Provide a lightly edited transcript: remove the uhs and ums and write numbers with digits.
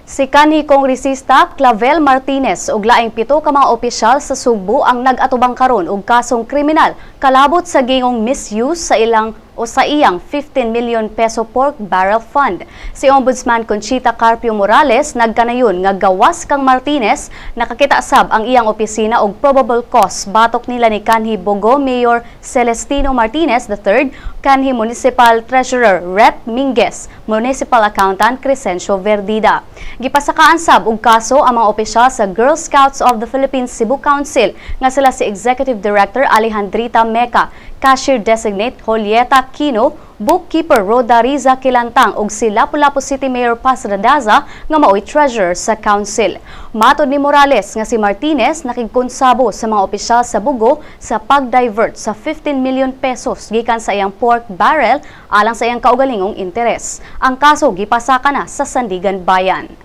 Si kanhi Kongresista Clavel Martinez ug laing 7 ka mga opisyal sa Sugbo ang nag-atubang karon og kasong kriminal kalabot sa gingong misuse sa ilang o sa iyang 15 million peso pork barrel fund. Si Ombudsman Conchita Carpio Morales nagkanayon nga gawas kang Martinez, nakakita sab ang iyang opisina og probable cause batok nila ni kanhi Bogo Mayor Celestino Martinez III, kanhi Municipal Treasurer Rep Minguez, Municipal Accountant Crescencio Verdida. Gipasakaan sab og kaso ang mga opisyal sa Girl Scouts of the Philippines Cebu Council nga sila si Executive Director Alejandrita Meca, Cashier Designate Julieta Quino, Bookkeeper Roda Riza Kilantang ug si Lapu-Lapu City Mayor Paz Radaza nga maoy treasurer sa council. Matod ni Morales nga si Martinez nakigkonsabo sa mga opisyal sa Bogo sa pag-divert sa 15 million pesos gikan sa iyang pork barrel alang sa iyang kaugalingong interes. Ang kaso gipasaka na sa Sandigan Bayan.